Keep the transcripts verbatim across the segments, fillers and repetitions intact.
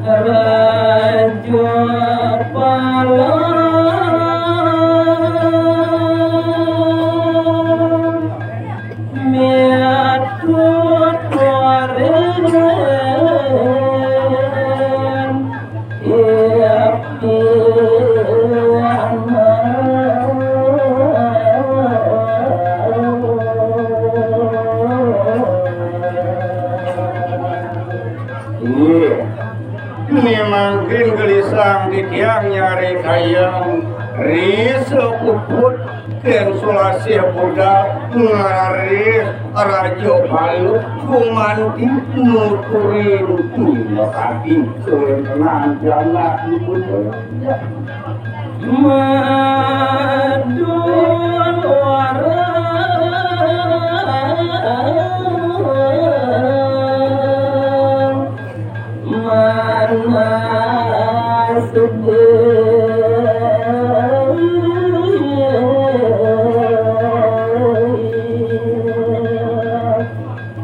Raja Pala miatu tuaren Iya. Ni mangkin gelisang titiang nyarikayang ri sapuput Kén Sulasih budal ngararis Raja Pala gumanti nuturin tina kadi kawéntenan jana ipun. Madun warang manah sedih.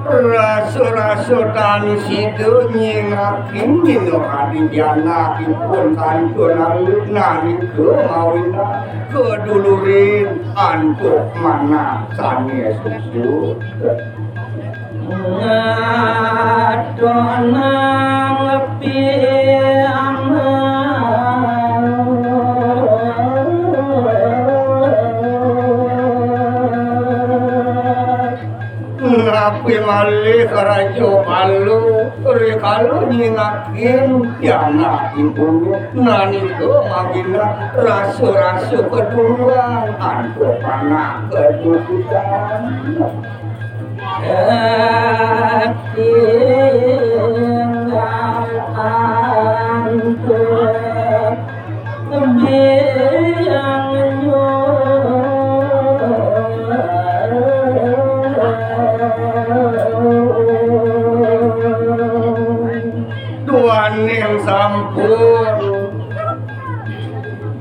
Rasa-rasa tan sida nyingakin dina adi pianak ipun kantun alit nalika mawinan kadulurin antuk manah sané susut. Ngatonang pianak. Napi malih Raja Pala rikala nyingakin pianak ipun nanika mawinan rasa-rasa kaduluran antuk panah kadukutan. Tinggal antuk biang nyuh. Duaning sampun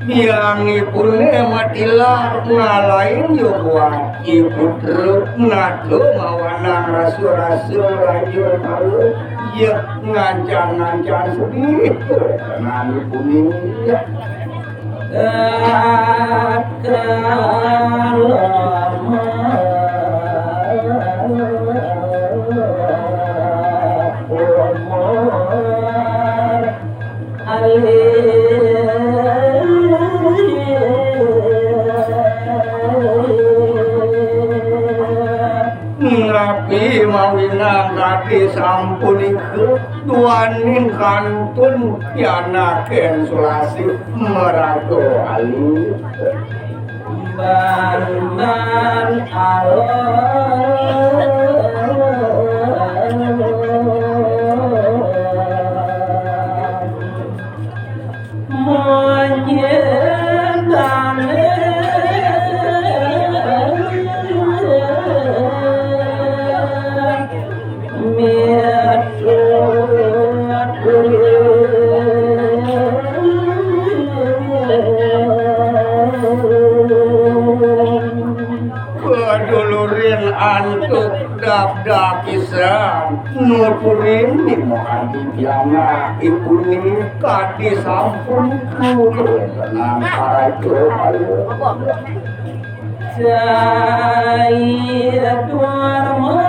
biangipuné matilar ngalahin ya buat i putra nata mawanang rasa-rasa raja kala ya ngancan-ngancan sedih. Nani punika. Napi mawinan kadi sampunika duaning kantun pianak Kén Sulasih maraga alit. Ban-ban alon. Monyétané miatur. Kadulurin antuk dapdap pisan nuturin ni mohan di pianak ipuné kadi sampun kudu tenang aja. Jaya Dharma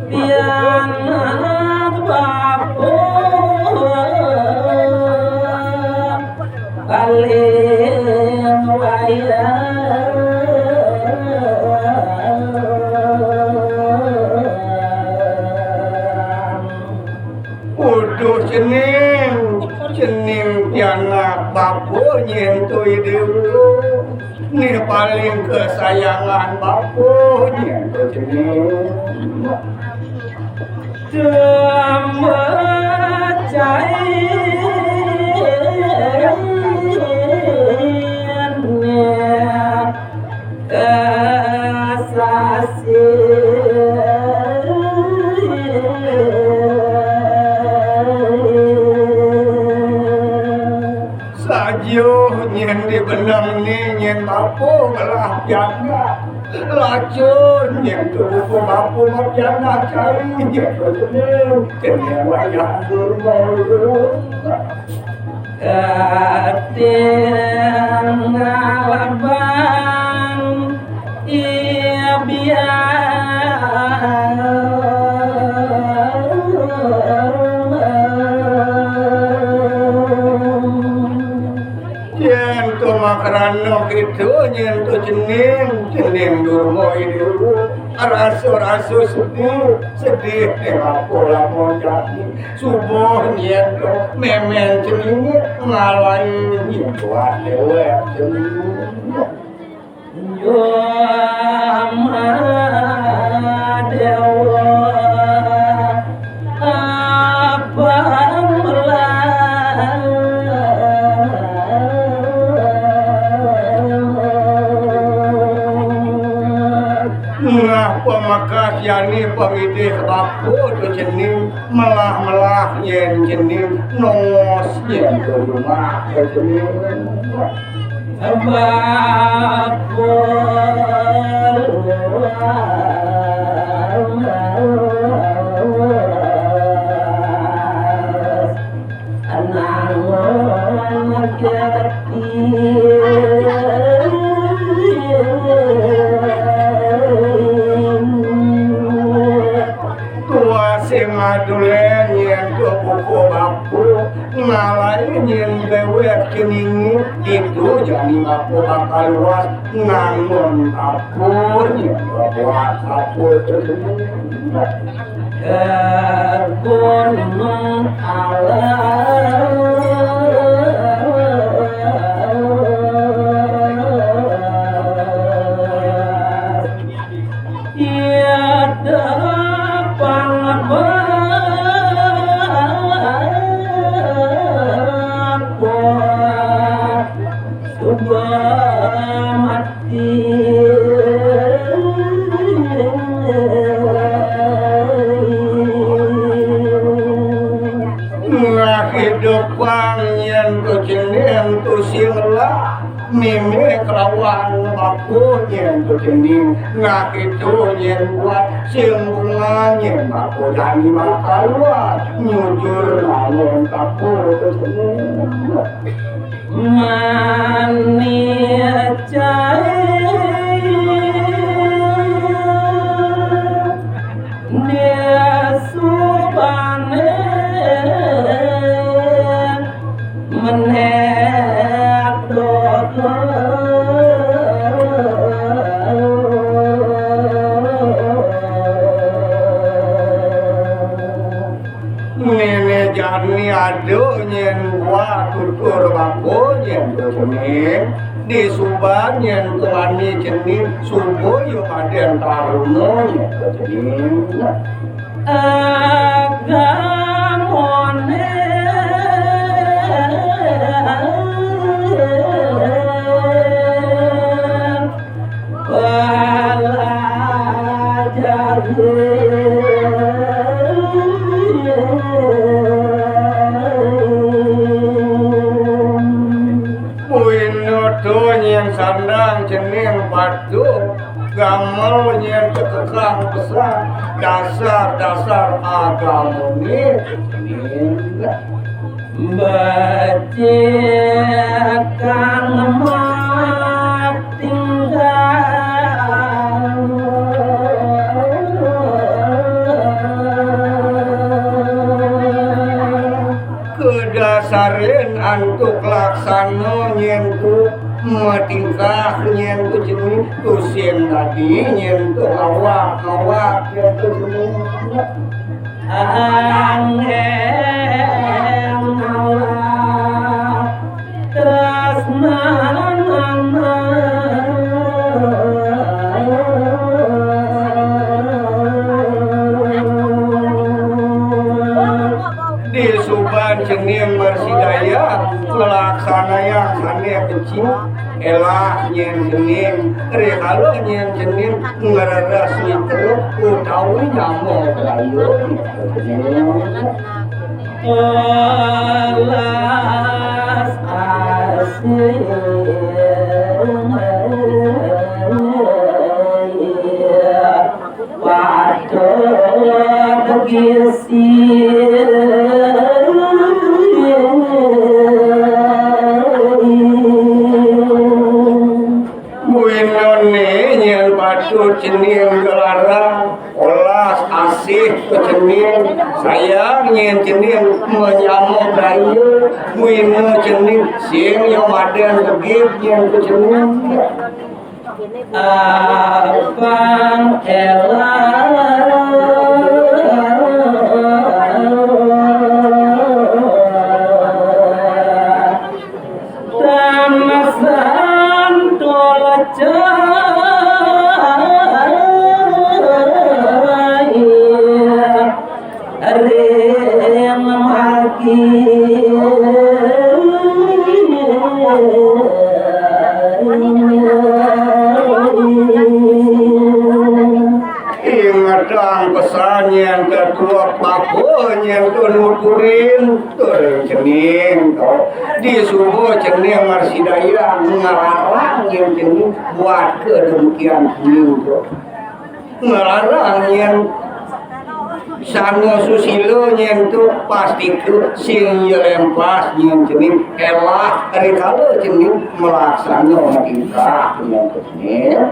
pianak bapa paling wayang. Uduh cening, cening pianak bapa nyén to i déwa. Né paling kesayangan bapa nyén to cening. Tumecai kasasih. Nang ni nyén bapa belah pianak. Lacun nyén tu buku bapa belah pianak cai nyén tu jenéng. Jenéng wayah durma. Katingal bang ibian. Yén to makrana kéto nyén to cening, cening durma ibu. Rasa-rasa sedih, sedih né apa lama jani. Subuh nyén to mémén cening ngalai nyén buat déwék cening. Yo Madéwa, apa melah? Ngapa makas jani pangidih bapa to cening melah-melah nyén cening nongos nyén to rumah to cening. Bapa luas, anangon gati. Tua sing ngadulén nyén to buku bapa, ngalai nyén déwék ceningé, ditu jani bapa bakal luas, nangun apa nyén buat apa to. Gunung alas. Tiada pangabah suba mati. Nah, hidup pang nyén to cening to sing lah. Mimih kelawan bapa nyén to cening. Nah, kéto nyén buat sing bunga nyén bapa jani bakal luas. Nyujur nangun bapa to cening. Manih cai dia subané menék dodo. Néné jani ada nyén buat tutur bapa nyén to cening. Disuban nyén to mani cening, suba ya padén taruna nyén to cening. Agamané balajar. Buin noto nyén sandang cening patuh, gamel nyén tekekang pesan, dasar-dasar agamané cening. Becik kang matinggal. Kedasarin antuk laksana nyén to matingkah nyén to cening, tusing dadi nyén to awak-awak nyén to cening. Anggén Allah tresnanana. Disuban cening mrasidaya nglaksanayang sané becik. Élah nyén cening, rikala nyén cening ngreres mitra utawi nyama braya. Welas Buina né nyén patut cening gelarang, olas asih ka cening, sayang nyén cening menyama daya, buina cening sing yo madan tegit nyén ka cening. Abang Ella. Tamasan tolacai ring margi. Ingetang pesan nyén tetua papa nyén tu nuturin tu cening tu. Disuruh cening marsidaya ngelarang nyén cening buat kedemikian cening tu. Ngelarang nyén sana susila nyén tu pasti tu sing ya lempas nyén cening elah rikala cening melaksana tingkah nyén tu cening.